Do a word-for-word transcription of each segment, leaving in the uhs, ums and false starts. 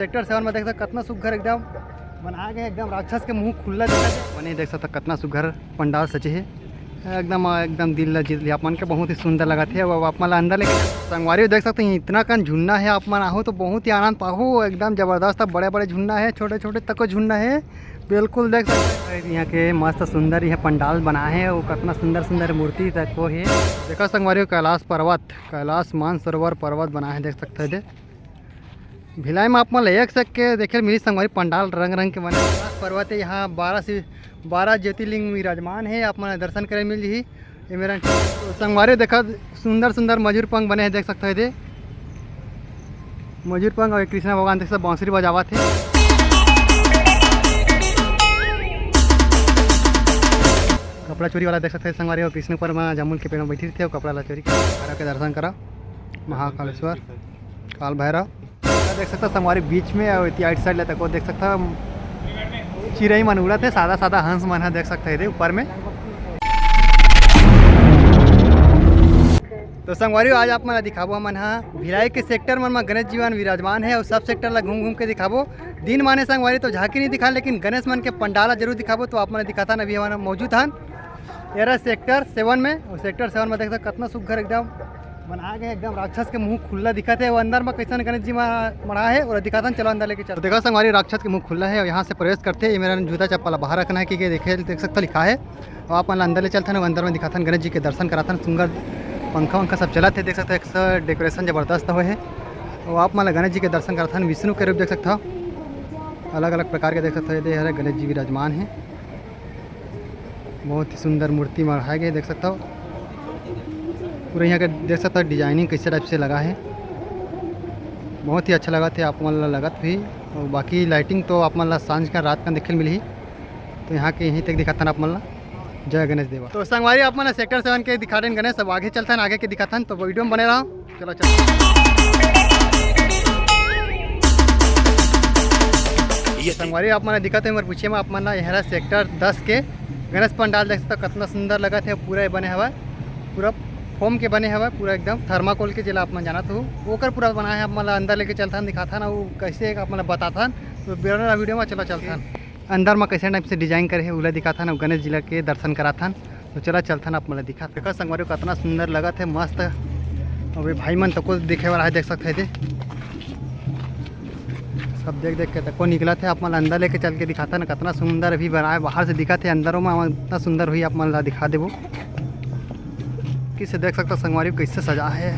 Sector seven में देख सकत कतना सुग्घर एकदम बनाए गए, एकदम राक्षस के मुंह खुल्ला दिखत हे। बने देख सकत कतना सुग्घर पंडाल सजे हे, एकदम एकदम दिल ला जीत लिया आप मन के। बहुत ही सुंदर लगत हे। अब आप मन ला अंदर लेके संगवारी देख सकते हैं, इतना कन झुन्ना है, आप मन आहू तो बहुत ही आनंद पाहू। एकदम जबरदस्त बड़े बड़े झुन्ना है, छोटे छोटे तको झुन्ना है। बिल्कुल देख सकते हैं यहाँ के मस्त सुंदर यह पंडाल बना है, वो कतना सुंदर सुंदर मूर्ति तको है। देखा संगवारी कैलाश पर्वत, कैलाश मानसरोवर पर्वत बना है, देख सकते हैं दे। भिलाई में आप मन ल एक से एक के देखे ल मिली संगवारी पंडाल रंग रंग के बने। कैलाश पर्वत है, यहाँ बारह से बारह ज्योतिर्लिंग विराजमान है, आप मन ल दर्शन करे मिल जही। ये मेरा तो संगवारी देखा सुंदर सुंदर मजूर पंख बने हैं, देख सकते हो दे मजूर पंख और कृष्णा भगवान देख सकते बांसुरी बजावत है। कपड़ा चोरी वाला देख सकते हैं संगवारी, और कृष्ण परमा जामुन के पेड़ में बैठी रहती है, कपड़ा ला चोरी करा के दर्शन करा महाकालेश्वर काल भैरव। देख सकता संगवारी बीच में और एती आइट साइड ले तको देख सकता चिरई मन उड़त हे, सादा सादा हंस मन ह देख सकता है ऊपर में। तो संगवारी आज आप मन ला दिखाबो, हमन ह भिलाई के सेक्टर मन म गणेश जी मन विराजमान है और सब सेक्टर ला घूम घूम के दिखाबो। दिन माने संगवारी तो झांकी नहीं दिखा, लेकिन गणेश मन के पंडाला जरूर दिखाबो। तो आप मन ला दिखाथन, अभी हमन मौजूद हन एरा सेक्टर सेवन में। और सेक्टर सेवन में देख सकता कतना सुग्घर एकदम बनाए गए, एकदम राक्षस के मुंह खुल्ला दिखत है। वो अंदर में कैसन गणेश जी मा-, मढ़ा है और दिखाथन, चलो अंदर लेके चलो। देखा संगवारी राक्षस के मुंह खुल्ला है और यहाँ से प्रवेश करते ही मेरा जूता चप्पल बाहर रखना है, क्योंकि देखे देख सकता लिखा है। और आप मन ला अंदर ले चलथन और अंदर में दिखाथन गणेश जी के दर्शन कराथन। सुंदर पंखा वंखा सब चलत है, देख सकते हैं एक डेकोरेशन जबरदस्त हुए है। और आप मन ला गणेश जी के दर्शन कराथन, विष्णु के रूप देख सकता हो, अलग अलग प्रकार के देख सकते हो। ये हरे गणेश जी विराजमान है। बहुत ही सुंदर मूर्ति मढ़ाए गए, देख सकता हो। पूरा यहाँ के देख सकता हो डिजाइनिंग कैसे टाइप से लगा है, बहुत ही अच्छा लगा थे आप मन ला लगत भी। और बाकी लाइटिंग तो आप मन ला सांझ का रात का देखे मिलही। तो यहाँ के यहीं तक दिखाथन आप मन ला। जय गणेश देवा। तो संगवारी आप मन ला सेक्टर सेवन के दिखाथन गणेश, अब आगे चलथन, आगे के दिखाथन, तो वीडियो में बने रहो। चलो चलो। ये संगवारी आप मन दिखत है मोर पीछे में, आप मन ला यहरा सेक्टर दस के गणेश पंडाल देख सकता कतना सुंदर लगत है। पूरा बने हवा, पूरा फोम के बने हवा, पूरा एकदम थर्माकोल के, जेला आप मन जानत हो ओकर पूरा बनाए है। आप मन ला अंदर लेके चलथन, दिखाथन, अउ कैसे आप मन ला बताथन। तो बेरा वीडियो में चला चलथन अंदर में कैसे टाइप से डिजाइन करे है, उला दिखाथन, अउ गणेश जी ला के दर्शन कराथन। तो चला चलथन आप मन ला दिखा। देखा संगवारी कतना सुंदर लगत है, मस्त। अबे भाई मन तको देखे वाला है, देख सकते हैं दे। सब देख देख के तको निकलत है, आप मन ला अंदर लेके चल के दिखाथन कतना सुंदर अभी बनाए, बाहर से दिखत है, अंदरों में इतना सुंदर हुई आप मन ला दिखा देबो। किसे देख सकता संगवारी कैसे सजा है,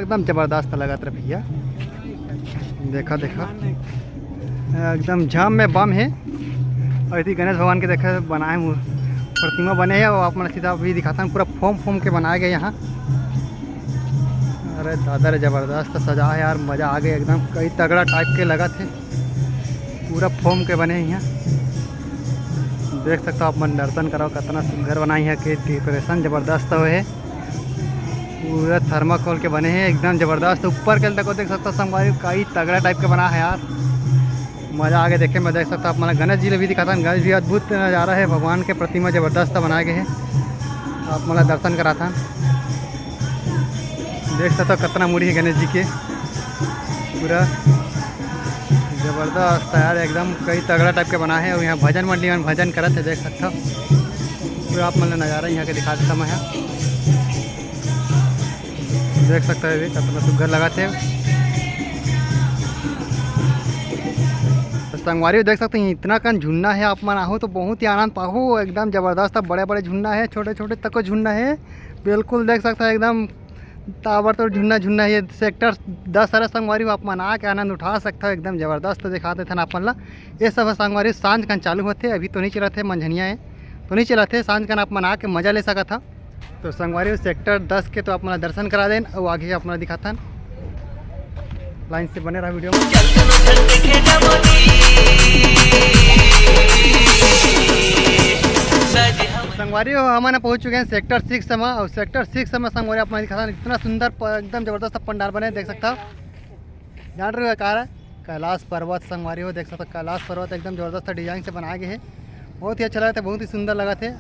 एकदम जबरदस्त लगत रहे भैया। देखा देखा एकदम जाम में बम है। और यदि गणेश भगवान के देखे बनाए मु-, प्रतिमा बने है, वो आप मन सीधा अभी दिखाता हूँ, पूरा फोम फोम के बनाए गए यहाँ। अरे दादा रे, जबरदस्त सजा है यार, मजा आ गया एकदम, कई तगड़ा टाइप के लगत है, पूरा फोम के बने हैं यहाँ। देख सकता हो आप मन, दर्शन करो, कितना सुंदर बनाए है, के डेकोरेशन जबरदस्त हुए है। पूरा थर्माकोल के बने हैं, एकदम जबरदस्त। ऊपर के तको देख सकता संगवारी, कई तगड़ा टाइप के बना है यार, मजा आ गया देखे में। देख सकता आप मन ला गणेश जी ला भी दिखाथन, गणेश जी अद्भुत नजारा है, भगवान के प्रतिमा जबरदस्त बनाए गए हैं। आप मन ला दर्शन कराथन, देख सकता कितना मूड़ी है गणेश जी के, पूरा जबरदस्त है यार, एकदम कई तगड़ा टाइप के बना है। और यहाँ भजन मंडली में भजन करत है, देख सकता हो। पूरा आप मन ला नजारा यहाँ के दिखा देता मैं यहाँ। देख सकता है, कितना सुंदर लगा थे। तो संगवारी देख सकते हैं, इतना कन झुन्ना है, आप मन आहू तो बहुत ही आनंद पाहू। एकदम जबरदस्त, बड़े बड़े झुन्ना है, छोटे छोटे तको झुन्ना है। बिल्कुल देख सकता है, एकदम ताबड़तोड़ झुन्ना झुन्ना। ये सेक्टर दस हरे संगवारी हो, आप मन आके आनंद उठा सकता हो, एकदम जबरदस्त दिखा देथन आप मन ला। ये सब संगवारी सांझ कन चालू होथे, अभी तो नहीं चलत हे, मंझनिया है तो नहीं चलत हे, सांझ कन आप मन आके मजा ले सकत हा। तो संगवारी हो, सेक्टर दस के तो आप मन ला दर्शन करा देन, अउ आगे आप मन ला दिखाथन। लाइन से बने रहा वीडियो में। संगवारी हो, हमन पहुंच चुके हैं सेक्टर सिक्स में, और सेक्टर सिक्स में संगवारी आप मन दिखाथन, इतना सुंदर प-, एकदम जबरदस्त पंडाल बने, देख सकता हो। जान रहे हो का है? कैलाश पर्वत संगवारी हो, देख सकता हो कैलाश पर्वत एकदम जबरदस्त डिजाइन से बनाए गए है, बहुत ही अच्छा लगता है, बहुत ही सुंदर लगता है।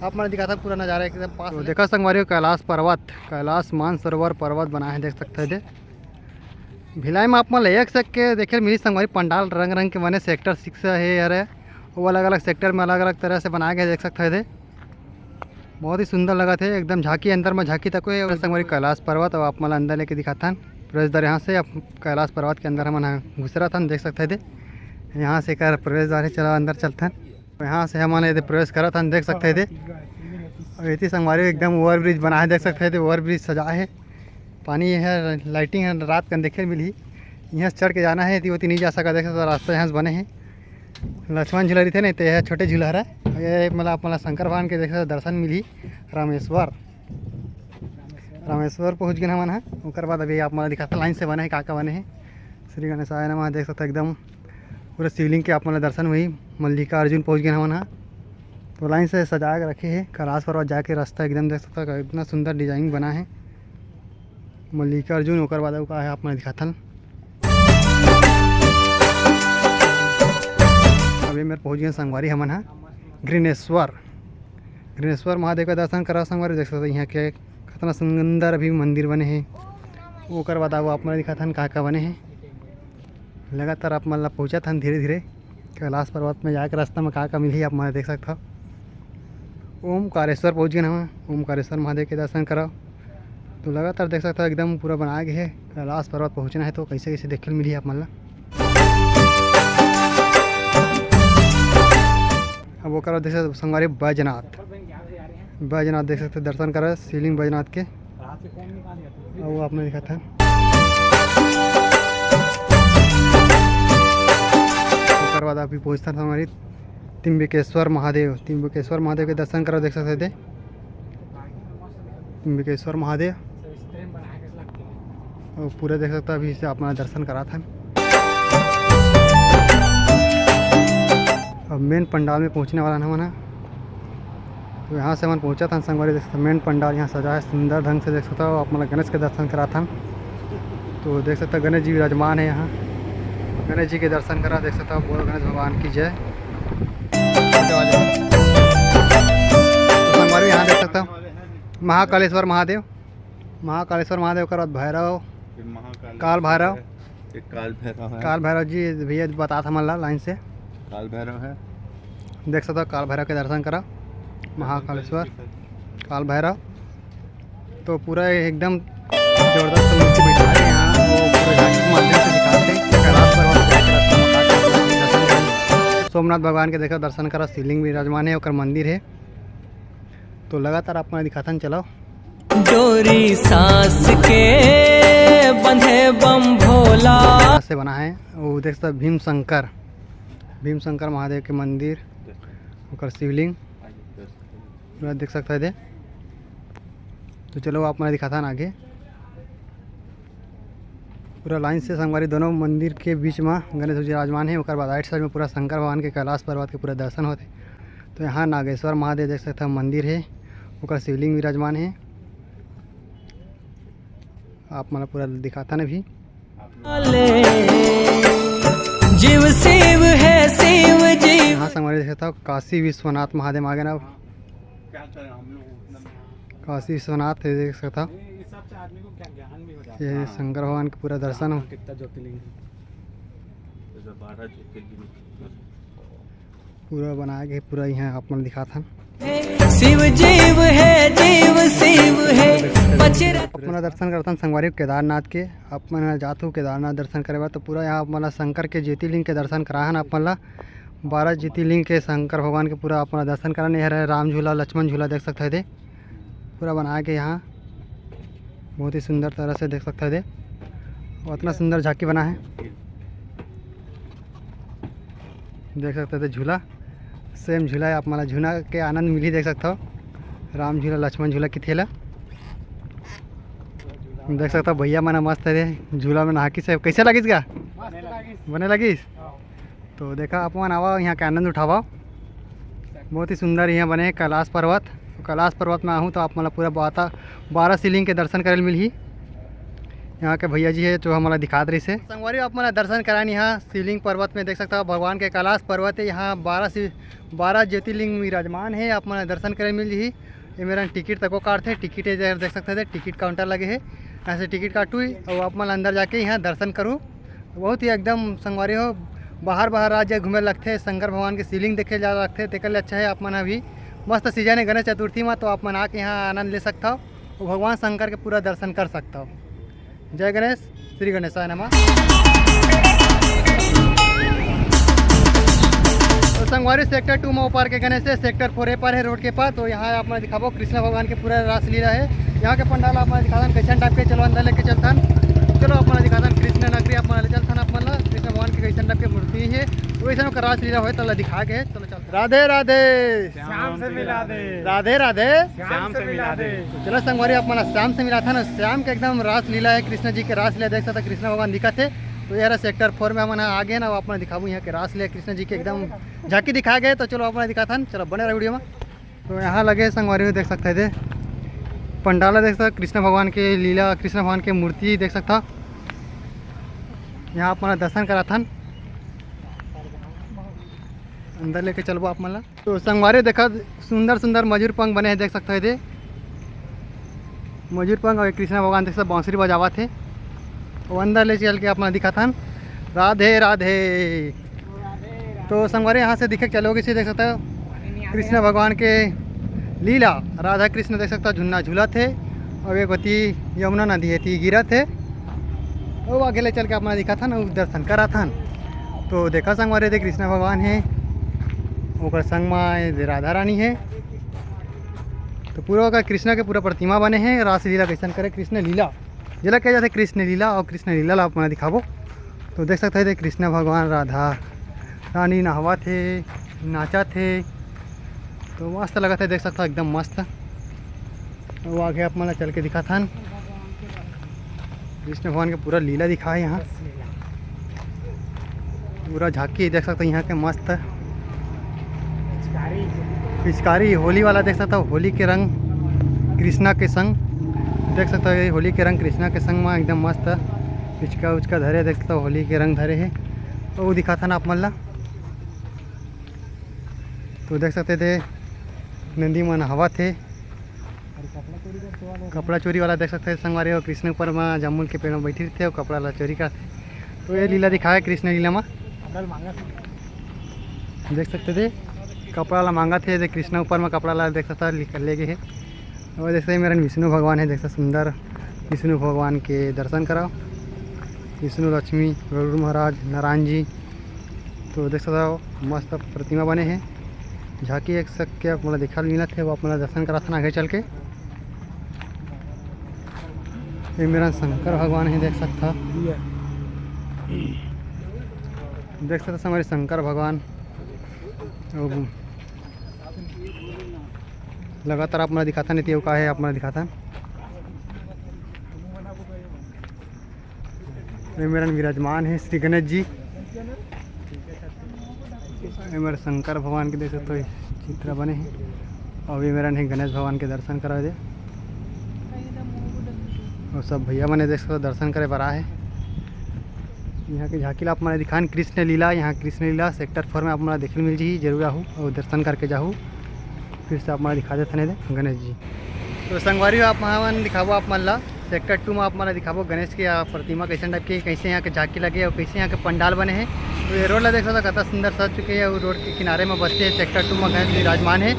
आप मन दिखाता पूरा नज़ारा एकदम पास तो में। देखा संगवारी हो, कैलाश पर्वत, कैलाश मानसरोवर पर्वत बना है, देख सकते हैं दे। भिलाई में आप मन ल एक से एक के देखे मिली संगवारी, पंडाल रंग रंग के बने, सेक्टर सिक्स हे, हरे वो अलग अलग सेक्टर में अलग अलग तरह से बनाए गए, देख सकते हो दे। बहुत ही सुंदर लगत हे, एकदम झांकी अंदर में झांकी तक हे। और संगवारी कैलाश पर्वत, अब आप मन ल अंदर लेके दिखाथन प्रवेश द्वार। यहाँ से आप कैलाश पर्वत के अंदर हमन ह घुसरत हन, देख सकते हो दे। यहाँ से एकर प्रवेश द्वार हे, चला अंदर चलथन। यहाँ से हमन एदे प्रवेश करत हन, देख सकते हो दे। और एती संगवारी एकदम ओवर ब्रिज बना हे, देख सकते हो दे, ओवर ब्रिज सजा हे। पानी हे, लाइटिंग हे, रात कन देखे मिलही। यहाँ से चढ़ के जाना हे, एती ओती नहीं जा सका, देख सकते हो, रास्ता यहाँ से बने हे। लक्ष्मण झूला रहिथे नहीं तो यह छोटे झूला हरा। ये मतलब आप मन ल शंकर भगवान के देख सकते हो, दर्शन मिलही। रामेश्वर, रामेश्वर पहुँच गए हमन ह। ओकर बाद अभी आप मन ल दिखाता लाइन से बने हे, का का बने हे। श्री गणेशाय नमः, देख सकते हो एकदम पूरा शिवलिंग के आप मन ल दर्शन हुई। मल्लिकार्जुन पहुँच गए हमन ह। तो लाइन से सजा के रखे हे। कैलाश पर्वत जाके रास्ता एकदम देख सकते हो, इतना सुंदर डिजाइन बना हे मल्लिकार्जुन। ओकर बाद अउ का हे आप मन ल दिखाथन। अभी मेर पहुँच गए संगवारी हमन ह ग्रीनेश्वर, ग्रीनेश्वर महादेव के दर्शन करा संगवारी। देख सकते हो यहाँ के कितना सुंदर अभी मंदिर बने हे। ओकर बाद अउ आप मन ल दिखाथन का का बने हे। लगातार आप मन ल पहुँचाथन धीरे धीरे। कैलाश पर्वत में जाके रास्ता में का का मिलही आप मन देख सकत हव। ओमकारेश्वर पहुँच गए हवं, ओमकारेश्वर महादेव के दर्शन करव। तो लगातार देख सकत हव एकदम पूरा बना गे हे। कैलाश पर्वत पहुँचना हे तो कैसे कैसे देखे ल मिलही आप मन ल। अब ओकर बाद देख सकत हव संगवारी बैजनाथ, बैजनाथ देख सकत हव दर्शन करव शिवलिंग बैजनाथ के। अउ आप मन दिखत हन। ओकर बाद आप ही पहुँचथन हमारी त्र्यंबकेश्वर महादेव, त्र्यंबकेश्वर महादेव के दर्शन करा देख सकते थे। त्र्यंबकेश्वर महादेव अउ पूरा देख सकता अभी से आप मन दर्शन करात हन। अब मेन पंडाल में पहुँचने वाला हन हमन ह। तो यहाँ से हमन पहुँचत हन संगवारी, देख सकते मेन पंडाल यहाँ सजा है सुंदर ढंग से, देख सकते हो आप मन ल गणेश के दर्शन करात हन। तो देख सकते हो गणेश जी विराजमान है यहाँ, गणेश जी के दर्शन करा, देख सकते हो बोल गणेश भगवान की जय। तो संगवारी यहाँ देख सकते हो महाकालेश्वर महादेव, महाकालेश्वर महादेव ओकर बाद भैरव, फिर महाकाल काल भैरव। है, एक काल भैरव है। काल भैरव जी भैया बतात हमन ला लाइन से। काल भैरव है। देख सकते हो काल भैरव के दर्शन करा, महाकालेश्वर, काल भैरव। तो पूरा एकदम जबरदस्त मूर्ति बैठा है यहाँ, वो पूरा झांकी के माध्यम से दिखाते हैं कैलाश पर्वत पे आके रास्ता में का का दर्शन करें। सोमनाथ भगवान के देखा दर्शन करा, शिवलिंग विराजमान है, ओकर मंदिर है। तो लगातार आप मन दिखाथन चलाओ। डोरी सांस के बंधे बम भोला। से बना है वो देख सकते हो भीम शंकर, भीम शंकर महादेव के मंदिर, ओकर शिवलिंग पूरा देख सकते हो दे। तो चलो आप मन दिखाथन आगे। पूरा लाइन से संगवारी दोनों मंदिर के बीच में गणेश जी विराजमान है, ओकर बाद राइट साइड में पूरा शंकर भगवान के कैलाश पर्वत के पूरा दर्शन होते। तो यहाँ नागेश्वर महादेव देख सकते हो मंदिर है, ओकर शिवलिंग विराजमान है। आप मन पूरा दिखाथन अभी। जीव शिव है शिव जी। यहाँ संगवारी देख सकते हो काशी विश्वनाथ महादेव आ गए ना। काशी विश्वनाथ है देख सकता। ये शंकर भगवान के पूरा दर्शन हो। कितना ज्योतिर्लिंग है? पूरा बनाए गए पूरा यहाँ आप मन दिखात हन। शिव जीव है जीव शिव है। बजरंग अपना दर्शन करथन संगवारी केदारनाथ के। आप मन जात हो केदारनाथ दर्शन करे बर तो पूरा यहाँ आप मन ला शंकर के ज्योतिर्लिंग के दर्शन कराहन आप मन ला। बारह ज्योतिर्लिंग के शंकर भगवान के पूरा आप मन ला दर्शन करान। ये हरे राम झूला लक्ष्मण झूला देख सकते हो दे। पूरा बनाए के यहाँ बहुत ही सुंदर तरह से देख सकते हो दे। और इतना सुंदर झांकी बना है, देख सकते हो दे झूला, सेम झूला है। आप मन ला झूला के आनंद मिली, देख सकते हो राम झूला लक्ष्मण झूला किथे ला। देख सकते हो भैया मन मस्त है दे झूला में नहा के से कैसे लगिस गा? बने लगिस। तो देखा आप मन आवा यहाँ के आनंद उठावा। बहुत ही सुंदर यहाँ बने हे कैलाश पर्वत। तो कैलाश पर्वत में आहूँ तो आप मन ला पूरा बाता बारह शिवलिंग के दर्शन करे ल मिलही। यहाँ के भैया जी है जो हमन ला दिखात रहिस हे। संगवारी आप मन ला दर्शन करान यहाँ शिवलिंग पर्वत में देख सकता हो भगवान के कैलाश पर्वत है। यहाँ बारह शिव बारह ज्योतिर्लिंग विराजमान है। आप मन ला दर्शन करे ल मिल जही। ये मेरा टिकट तको काटथे, टिकट ये जगह देख सकते थे, टिकट काउंटर लगे है। यहाँ से टिकट काटू अउ आप मन अंदर जाके यहाँ दर्शन करू। बहुत ही एकदम संगवारी हो, बाहर बाहर राज्य घूमे लगथे, शंकर भगवान के शिवलिंग देखे जा लगथे, तेकर ले अच्छा है आप मन अभी मस्त सीजन है गणेश चतुर्थी में, तो आप मन आके यहाँ आनंद ले सकता हो और भगवान शंकर के पूरा दर्शन कर सकता हो। जय गणेश, श्री गणेशाय नमः। तो संगवारी, सेक्टर टू में ऊपर के गणेश है, सेक्टर फोर ए पर है रोड के पास। तो यहाँ आप मैं दिखाबो कृष्णा भगवान के पूरा रासलीला है। यहाँ के पंडाल आप मैं दिखाथन कैसन टाइप के, चलो अंदर लेके चलथन। चलो आप मैं दिखाथन कृष्ण नगरी, आप मैं ले चलथन आप मन ला कृष्ण भगवान के कैसन टाइप के मूर्ति है, वैसन ओकर रासलीला होय तो ला दिखा के चलो चलथन। राधे राधे। श्याम से मिला दे। राधे राधे। श्याम से मिला दे। तो चलो संगवारी, आप मन ला श्याम से मिलाथन। श्याम के एकदम रासलीला है, कृष्ण जी के रासलीला देख सकता कृष्ण भगवान दिखत है। तो ये रहा सेक्टर फोर में हमन आ गए ना, आप मन दिखाबो यहाँ के रासलीला कृष्ण जी के एकदम झांकी दिखा गए। तो चलो आप मन दिखाथन, चलो बने रहो वीडियो में। तो यहाँ लगे संगवारी हो देख सकता है दे पंडाल देख सकता कृष्ण भगवान के लीला, कृष्ण भगवान के मूर्ति देख सकता। यहाँ आप मन दर्शन कराथन, अंदर लेके चलबो आप मन ला। तो संगवारी देखा सुंदर सुंदर मजूर पंख बने हैं देख सकता है दे मजूर पंख और कृष्णा भगवान देख सकता बांसुरी बजावत है। वो अंदर ले चल के आप मन दिखाथन। राधे राधे। तो संगवारी यहाँ से दिखे चलो किसी देख सकता कृष्ण भगवान के लीला, राधा कृष्ण देख सकता झुन्ना झूलत है और एक होती यमुना नदी है ती गिरत है। वो आगे ले चल के आप मन दिखाथन और दर्शन कराथन। तो देखा संगवारी दे कृष्णा भगवान है, ओकर संग में राधा रानी है। तो पूरा ओकर कृष्णा के पूरा प्रतिमा बने हैं, रासलीला कैसन करे कृष्ण लीला, जेला कहे जाथे कृष्ण लीला। और कृष्ण लीला ला आप मन दिखाबो। तो देख सकते हैं कृष्ण भगवान राधा रानी नहावत हे, नाचत हे, तो मस्त लगत हे, देख सकते हो एकदम मस्त। वो आगे आप मन ला चल के दिखाथन कृष्ण भगवान के पूरा लीला दिखाए यहाँ। पूरा झांकी देख सकते हो यहाँ के मस्त पिचकारी होली वाला देख सकते हो, होली के रंग कृष्णा के संग देख सकते हो, ये होली के रंग कृष्णा के संग में एकदम मस्त पिचका उचका धरे देख सकते हो, होली के रंग धरे है। तो वो दिखाथन आप मन ला, तो देख सकते थे नंदी मन हवा थे। कपड़ा चोरी वाला देख सकते हैं संगवारी हो, कृष्ण ऊपर में जामुन के पेड़ में बैठी रहते हो, कपड़ा ला चोरी करते। तो ये लीला दिखाए कृष्ण लीला में देख सकते थे, कपड़ा ला मांगा थे, कृष्ण ऊपर में कपड़ा ला देख सकता ले गए है। और देख सकते मेरा विष्णु भगवान है, देख सकते सुंदर विष्णु भगवान के दर्शन कराओ, विष्णु लक्ष्मी गरुड़ महाराज नारायण जी। तो देख सकता हो मस्त प्रतिमा बने हैं, झांकी एक सक के आप मोला देखा मिलत है, वो आप मोला दर्शन कराथन आगे चल के। ये मेरा शंकर भगवान है, देख सकता, देख सकता हमारे शंकर भगवान। और लगातार आप मोला दिखाता नहीं, का है आप मोला दिखाता। ये मेरा विराजमान है श्री गणेश जी। ये मेरा शंकर भगवान के देख सकते हो चित्र बने हैं। और ये मेरा नहीं गणेश भगवान के दर्शन करा दे। और सब भैया मने देख सकते हो दर्शन करे बर आए हैं। यहाँ के झांकी ला आप मने दिखान कृष्ण लीला, यहाँ कृष्ण लीला सेक्टर फोर में आप मने देखे मिल जी, जरूर आहू और दर्शन करके जाहू। फिर से आप मने दिखा देते हैं गणेश जी। तो संगवारी हो, आप मन दिखाबो आप मन ला सेक्टर टू में आप मन ला दिखाबो गणेश के, आ, प्रतिमा कैसन टाइप के, कैसे यहाँ के झांकी लगे और कैसे यहाँ के पंडाल बने हैं। तो ये रोड ला देख सकता कतना सुंदर सज चुके हैं और रोड के किनारे में बसते हैं सेक्टर टू में गणेश विराजमान है।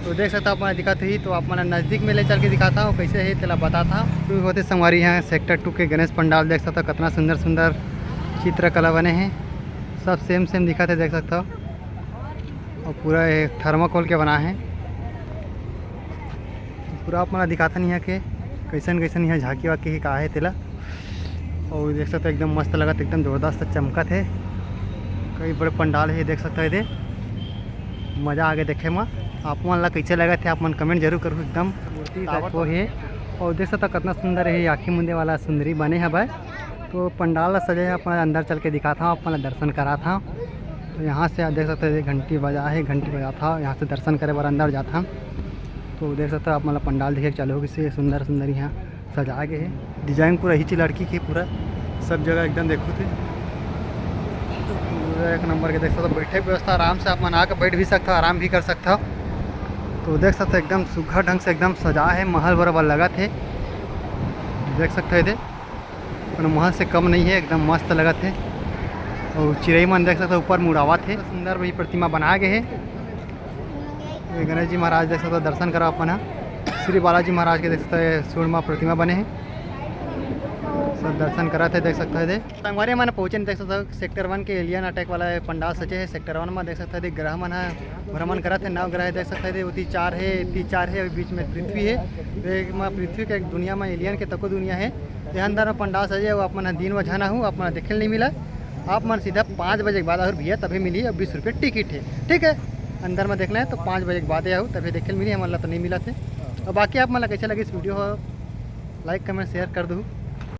तो देख सकता आप मन दिखाते ही, तो आप मन नजदीक में ले चल के दिखाता हूँ कैसे है तेला बताता हूँ। तो होते संगवारी यहाँ सेक्टर टू के गणेश पंडाल देख सकता कतना सुंदर सुंदर चित्रकला बने हैं, सब सेम सेम दिखाते देख सकता हो। और पूरा ये थर्माकोल के बना है। पूरा आप मन ला दिखाथन यहाँ के कैसन कैसन यहाँ झांकी वाकी हे का हे तेला। और देख सकते हो एकदम मस्त लगत, एकदम जोरदार से चमकत हे। कई बड़े पंडाल हे, देख सकते हो एदे मजा आगे देखे में। आप मन ला कैसे लगत हे आप मन कमेंट जरूर करू। एकदम मूर्ति type को हे। और देख सकते हो कितना सुंदर हे आँखी मुंदे वाला सुंदरी बने हवय। तो पंडाल ला सजे हे, अपन अंदर चल के दिखात हव, अपन ला दर्शन करात हव। तो यहाँ से आप देख सकते हैं घंटी बजा है, घंटी बजात हव, यहाँ से दर्शन करे बर अंदर जात हव। तो देख सकते हो आप मतलब पंडाल देखे चालू होगी से सुंदर सुंदर यहाँ सजा गए है। डिजाइन पूरा हिची लड़की के पूरा सब जगह एकदम देखो थे पूरा एक नंबर के देख सकते हो। बैठे व्यवस्था आराम से आप मन आके बैठ भी सकते हो, आराम भी कर सकते हो। तो देख सकते हो एकदम सुघर ढंग से एकदम सजा है, महल बराबर लगत है। देख सकते हो एदे, कोनो महल से कम नहीं है, एकदम मस्त लगत है। और चिरई मन देख सकते हो ऊपर मुड़ावत है, सुंदर भी प्रतिमा बना गए है। ये गणेश जी महाराज देख सकते हो, दर्शन करा अपन ह। श्री बालाजी महाराज के देख सकते हो, सूरमा प्रतिमा बने हैं, सब दर्शन करत है, देख सकते हो एदे। संगवारी मन पहुँचे देख सकते हो सेक्टर वन के एलियन अटैक वाला पंडाल सजे है। सेक्टर वन में देख सकते हो एदे ग्रह मन ह भ्रमण करत है, नौ ग्रह देख सकते हो एदे, ओती चार है, एती चार है, अभी बीच में पृथ्वी है। तो एक में पृथ्वी के एक दुनिया में एलियन के तको दुनिया है। तो ये अंदर में पंडाल सजे है, वो आप मन ह दिन में झन आहू, आप मन ह देखे नहीं मिला। आप मन सीधा पाँच बजे के बाद और भैया तभी मिली, अब बीस रुपये टिकट है, ठीक है। अंदर में देखना है तो पाँच बजे के बाद आऊ तभी देखे मिली, हमन ला तो नहीं मिला थे। और बाकी आप मन ला कैसे लगी इस वीडियो हो, लाइक कमेंट शेयर कर दू।